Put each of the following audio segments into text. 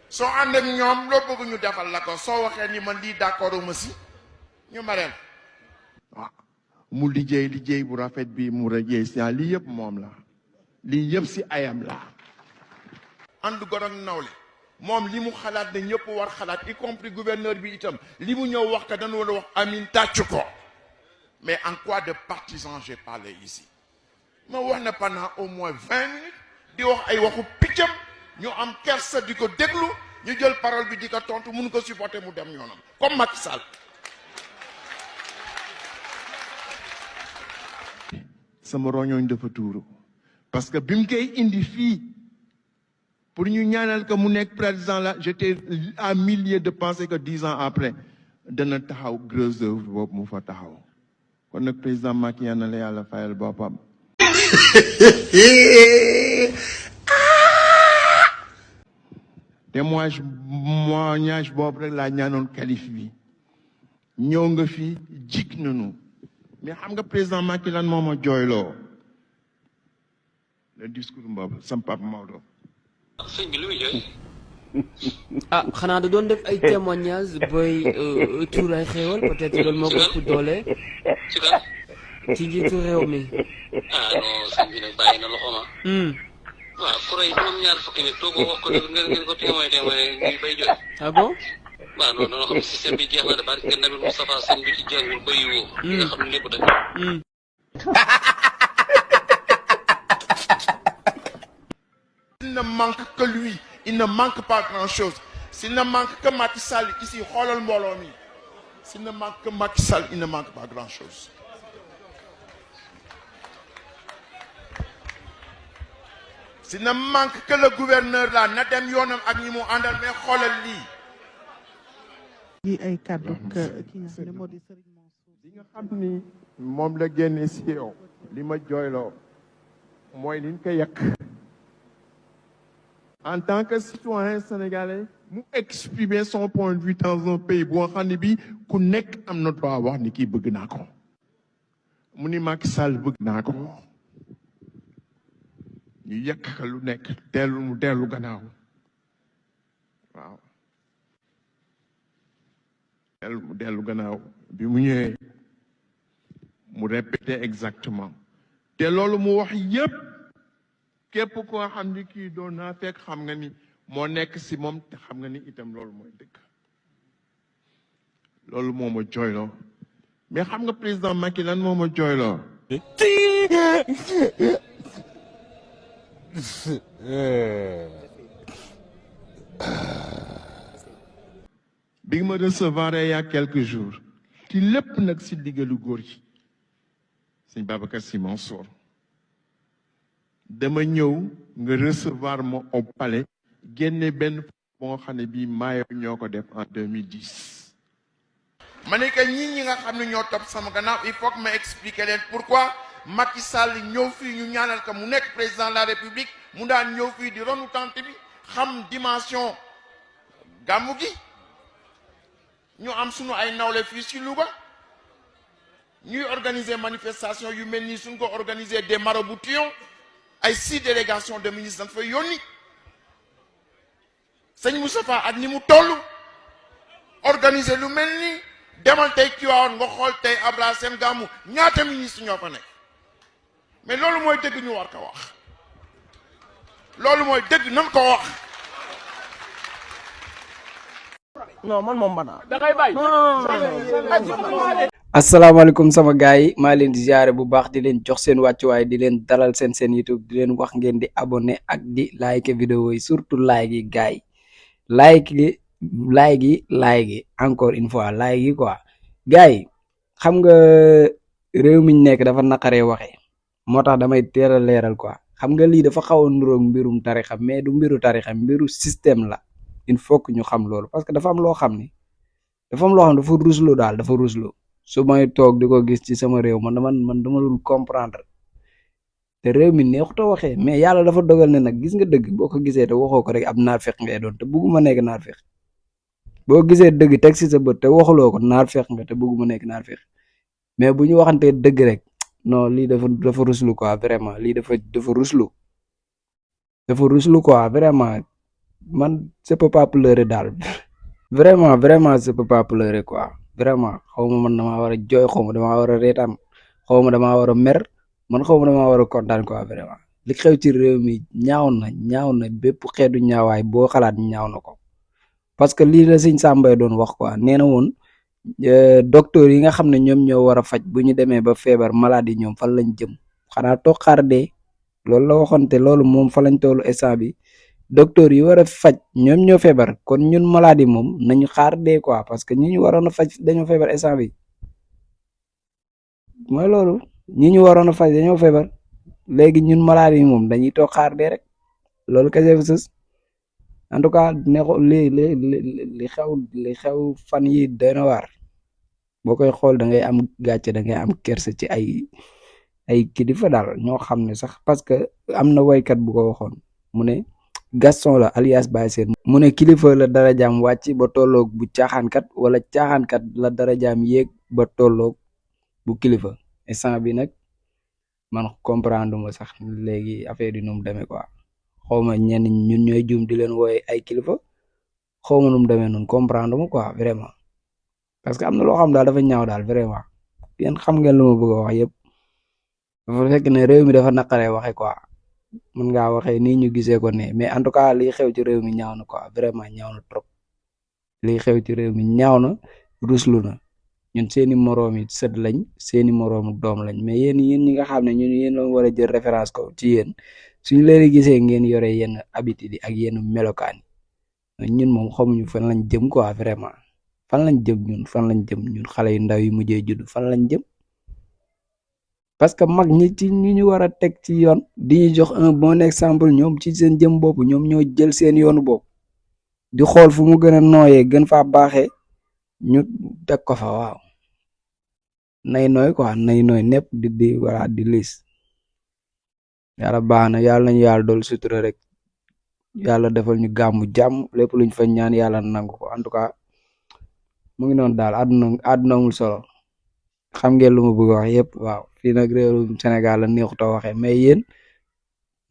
soo ànd ak ñoom loo bëgg ñu defal la ko soo waxee ni man lii d'accord ma si ñu mareel waaw mu liggéey bu rafet bi mu liggéey si lii yëpp moom la lii yëpp si ayam la ànd gor ak nawle moom li mu xalaat ne ñëpp war xalaat y compris gouverneur bi itam li mu ñëw wax ka dañu war a wax amin tàcc ko mais en quoi de partisan j'ai parlé ici ma wax na pendant au moins 20 minutes di wax ay waxu piccam ñu am kersa di ko déglu ñu jël parole bi di ko tontu mun ko supporter mu dem yoonam comme Macky Sall sama roñooñ dafa tuuru parce que bi mu koy indi fii pour ñu ñaanal que mu nekk président la j'étais à milliers de penser que 10 ans après dana taxaw gros œuvre boobu mu fa taxaw kon nag président Macky yal na la yàlla fayal boppam témoignage boobu rek laa ñaanoon qualif bi ñëw nga fi jik nañu mais xam nga président Macky lan moo ma jooyloo le discours boobu sam papa Maodo sëñ bi lu muy jooy ah xanaa da doon def ay témoignages booy tuur ay xéewal peut-être loolu moo ko ëpp doole ci kan ci njiitu réew mi. ah non sëñ bi nag bàyyi na loxo ma waaw ku rey juróom-ñaar fukki nit toogoo wax ko ngeen ko témoin ngi bay jooy ah bon. waaw non non xam ne système bi jeex na de barke Nabi Moustapha sëñ bi ci jàngul bay woo li nga xam ne lépp dëgg il ne manque que lui il ne manque pas grand-chose s'il ne manque que Macky Sall ici xoolal mbooloo mi s'il ne manque que Macky Sall il ne manque pas grand-chose s'il ne manque que le gouverneur là na dem yoonam ak ñi mu àndal mais xoolal lii yi ay kàddu ki nga xam ne moo di Serigne Mansour li nga xam ni moom la génne si yow li ma jooyloo mooy liñ ko yàq en tant que citoyen sénégalais mu exprimer son point de vue dans un pays boo xam ne bi ku nekk am na droit wax ni kii bëgg naa ko mu ni Macky Sall bëgg naa ko ñu yàq ka lu nekk mu dellu gannaaw waaw mu dellu gannaaw bi mu ñëwee mu répété exactement te loolu mu wax yépp képp koo xam ni kii doon naa fekk xam nga ni moo nekk si moom te xam nga ni itam loolu mooy dëgg loolu moo ma jooyloo mais xam nga président Macky lan moo ma jooyloo bi ma recevoir il y a quelques jours ci lépp nag si diggalu góor yi sëñ Babacar Sy Mansour dama ñëw nga recevoir ma au palais génne benn boo xam ne bii maayo ñoo ko def en 2010 ma ne que ñi nga xam ne ñoo topp sama gannaaw il faut que ma expliquer leen pourquoi Macky Sall ñëw fii ñu ñaanal ko mu nekk président de la République mu daan ñëw fii di ronu tante bi xam dimension gàmmu gi ñu am sunu ay nawle fii ci Louga ñuy organiser manifestation yu mel nii suñ ko organiser des maraboutions ay 6 délégations de ministres dañ fay yónni sëñ Moustapha ak ni mu toll organiser lu mel nii demal tey Tivaouane nga xool tey Abla seen gàmmu ñaata ministre ñoo fa nekk mais loolu mooy dëgg ñu war ko wax loolu mooy dëgg nan ko wax. non man moom banaa asalaamaaleykum sama gars yi maa leen di ziare bu baax di leen jox seen wàccuwaay di leen dalal seen YouTube di leen wax ngeen di abonné ak di like vidéo yi surtout like yi gars yi like yi encore une fois like yi quoi gars yi xam nga réew mi ñu nekk dafa naqaree waxee moo tax damay teel a leeral quoi xam nga lii dafa xaw a nuroog mbirum tarixa mais du mbiru tarixa mbiru système la il faut que ñu xam loolu parce que dafa am loo xam ni dafa ruslu daal dafa ruslu su may toog di ko gis ci sama réew man dama dul comprendre te réew mi neexut a waxee mais yàlla dafa dogal ne nag gis nga dëgg boo ko gisee te waxoo ko rek ab naafeq ngay doon te bëgguma nekk naafeq boo gisee dëgg teg ci sa bët te waxuloo ko naafeq nga te bëgguma nekk naafeq mais bu ñu waxantee dëgg rek non lii dafa ruslu quoi vraiment lii dafa ruslu quoi vraiment man je peux pas pleurer daal vraiment je peux pas pleurer quoi vraiment xaw ma man damaa war a jooy xaw ma damaa war a reetaan xaw ma damaa war a mer man xaw ma damaa war a kontaan quoi vraiment li xew ci réew mi ñaaw na bépp xeetu ñaawaay boo xalaat ñaaw na ko parce que lii la sëñ Samba doon wax quoi nee na woon docteur yi nga xam ne ñoom ñoo war a faj bu ñu demee ba feebar maladie ñoom fan lañ jëm xanaa toog xaar dee loolu la waxoon te loolu moom fa lañ tollu instant bi docteur yi war a faj ñoom ñoo feebar kon ñun maladie moom nañu xaar dee quoi parce que ñi ñu waroon a faj dañoo feebar instant bi mooy loolu ñi ñu waroon a faj dañoo feebar léegi ñun maladie moom dañuy toog xaar dee rek loolu kese fi sës en tout cas li xew fan yi doy na waar boo koy xool da ngay am gàcce da ngay am kerse ci ay kilifa daal ñoo xam ne sax parce que am na woykat bu ko waxoon mu ne Gaston la alias Baye Sène mu ne kilifa la darajaam wàcc ba tolloog bu caaxaankat wala caaxaankat la darajaam yéeg ba tolloog bu kilifa instant bi nag man comprendre ma sax léegi affaire yi nu mu demee quoi xaw ma ñenn ñun ñooy juum di leen wooye ay kilifa xaw ma nu mu demee noonu comprendre ma quoi vraiment parce que am na loo xam daal dafa ñaaw daal vraiment yéen xam ngeen lu ma bëgg a wax yëpp dafa fekk ne réew mi dafa naqaree waxe quoi mën ngaa waxee nii ñu gisee ko ne mais en tout cas liy xew ci réew mi ñaaw na quoi vraiment ñaaw na trop liy xew ci réew mi ñaaw na ruslu na ñun seeni moroom yi sët lañ seeni moroomu doom lañ mais yéen ñi nga xam ne ñun yéen la war a jël référence ko ci yéen suñu leen gisee ngeen yore yenn habitude yi ak yenn melokaan yi ñun moom xamuñu fan lañ jëm quoi vraiment fan lañ jëm ñun xale yu ndaw yi mujjee judd fan lañ jëm parce que mag ñi ci ñi ñu war a teg ci yoon di ñu jox un bon exemple ñoom ci seen jëm bopp ñoom ñoo jël seen yoonu bopp di xool fu mu gën a nooyee gën faa baaxee ñu teg ko fa waaw nay nooy quoi nay nooy nepp di wala di liis yàlla baax na yàlla nañu yàlla dool sutura rek yàlla defal ñu gàmmu jàmm lépp luñ fa ñaan yàlla nangu ko en tout cas mu ngi noonu daal àdduna amul solo xam ngeen lu ma bëgg wax yëpp waaw fii nag réewum Sénégal la neexut a waxee mais yéen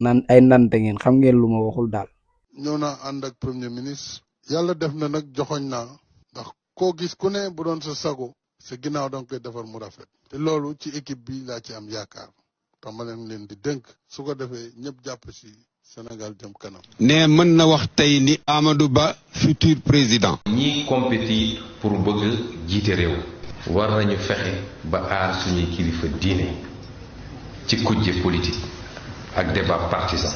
nan ay nante ngeen xam ngeen lu ma waxul daal. ñëw naa ànd ak premier ministre yàlla def na nag joxoñ naa ndax koo gis ku ne bu doon sa sago sa ginnaaw danga koy defar mu rafet te loolu ci équipe bi laa ci am yaakaar tax ma leen di dénk su ko defee ñëpp jàpp si Sénégal jëm kanam. ne mën na wax tey ni Amadou Ba futur président. ñi compétit pour bëgg jiite réew. war nañu fexe ba aar suñuy kilifa diine ci kujje politique ak débat partisan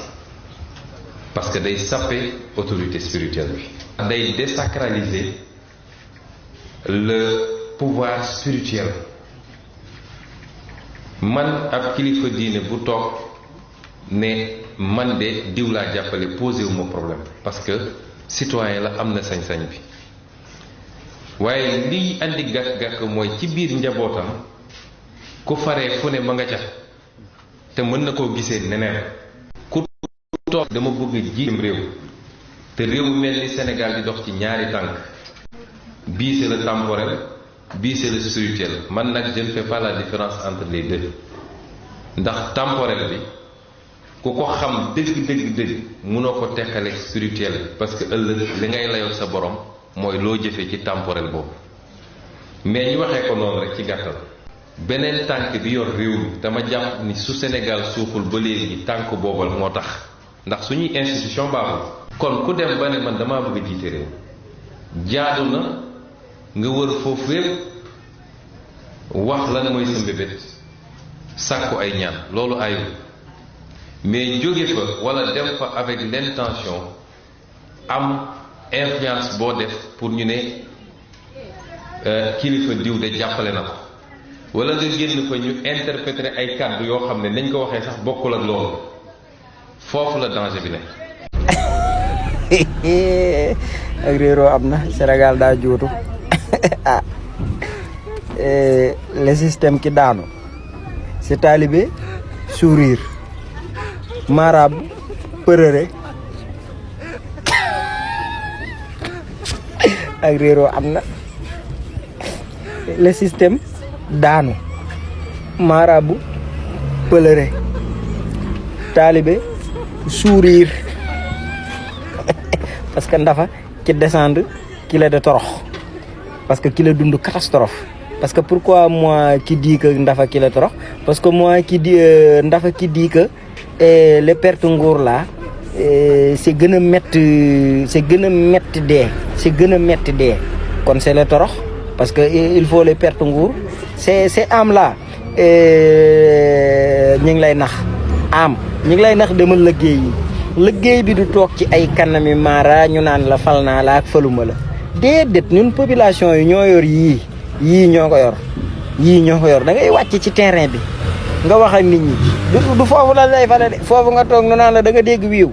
parce que day sappe autorité spirituelle bi. day désacraliser le pouvoir spirituel man ab kilifa diine bu toog ne man de diw laa jàppale posé wu ma problème parce que citoyen la am na sañ-sañ bi. waaye liy andi gàkk-gàkk mooy ci biir njabootam ku faree fu ne ma nga ca te mën na koo gisee neneen ku toog dama bëgg jiitam réew te réew mu mel ni Sénégal di dox ci ñaari tànk bii c'est le temporel bii c'est le spirituel man nag je ne fais pas la différence entre les deux ndax temporel bi ku ko xam dëgg mënoo ko tekkaleeg spirituel parce que ëllëg li ngay layool sa borom mooy loo jëfee ci temporel boobu mais ñu waxee ko noonu rek ci gàttal beneen tànk bi yor réew mi dama jàpp ni su Sénégal suuxul ba léegi tànk boobal moo tax ndax suñuy institution baaxul kon ku dem ba ne man damaa bëgg a jiite réew jaadu na nga wër foofu yépp wax lan mooy sa mbébét sàkku ay ñaan loolu ayul mais jóge fa wala dem fa avec l'intention am influence boo def pour ñu ne kilifa diw de jàppale na ko wala nga génn fa ñu interpréter ay kàddu yoo xam ne nañ ko waxee sax bokkul ak loolu foofu la danger bi ne. ak réeroo am na Sénégal daa juutu ah le système ki daanu c'est talibé sourire maraab përëre ak réeroo am na le système daanu marabu pëlëre taalibe sourire parce que Ndafa qui descend qui est de torox parce que qui la dund catastrophe parce que pourquoi moi qui dit que Ndafa qui la torox parce que moi qui dit Ndafa qui dit que les pertes nguur là c'est gën a métti dee kon c'est le torox parce que il faut les pertes nguur c'est am là ñu ngi lay nax am ñu ngi lay nax demal liggéey bi du toog ci ay kanami mara ñu naan la fal naa la ak faluma la déedéet ñun population yi ñoo yor yii ñoo ko yor da ngay wàcc ci terrain bi nga wax ak nit ñi du foofu la lay fale de foofu nga toog nu naan la da nga dégg wiiw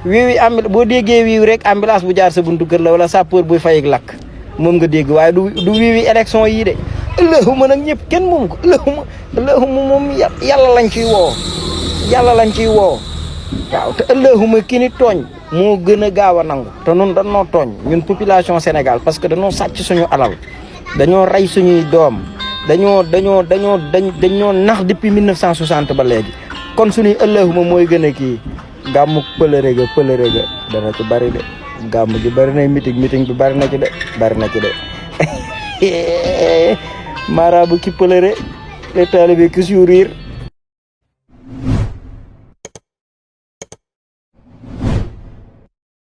yi boo déggee wiiw rek ambulance bu jaar sa buntu kër la wala sapeur buy fay ak lakk moom nga dégg waaye du wiiw yi élection yii de ëllëxuma nag ñëpp kenn moom ko ëllëxuma moom yàlla lañ ciy woo waaw te ëllëxuma ki ni tooñ moo gën a gaaw a nangu te nun dañoo tooñ ñun population Sénégal parce que dañoo sàcc suñu alal dañoo rey suñuy doom dañoo nax depuis 1960 ba léegi kon suñuy ëllëxuma mooy gën a kii gàmmu pëlëre ga dana ci bari de gàmm gi bari na meeting bi bari na ci de marabu ki pëlëre les talibé ki sourire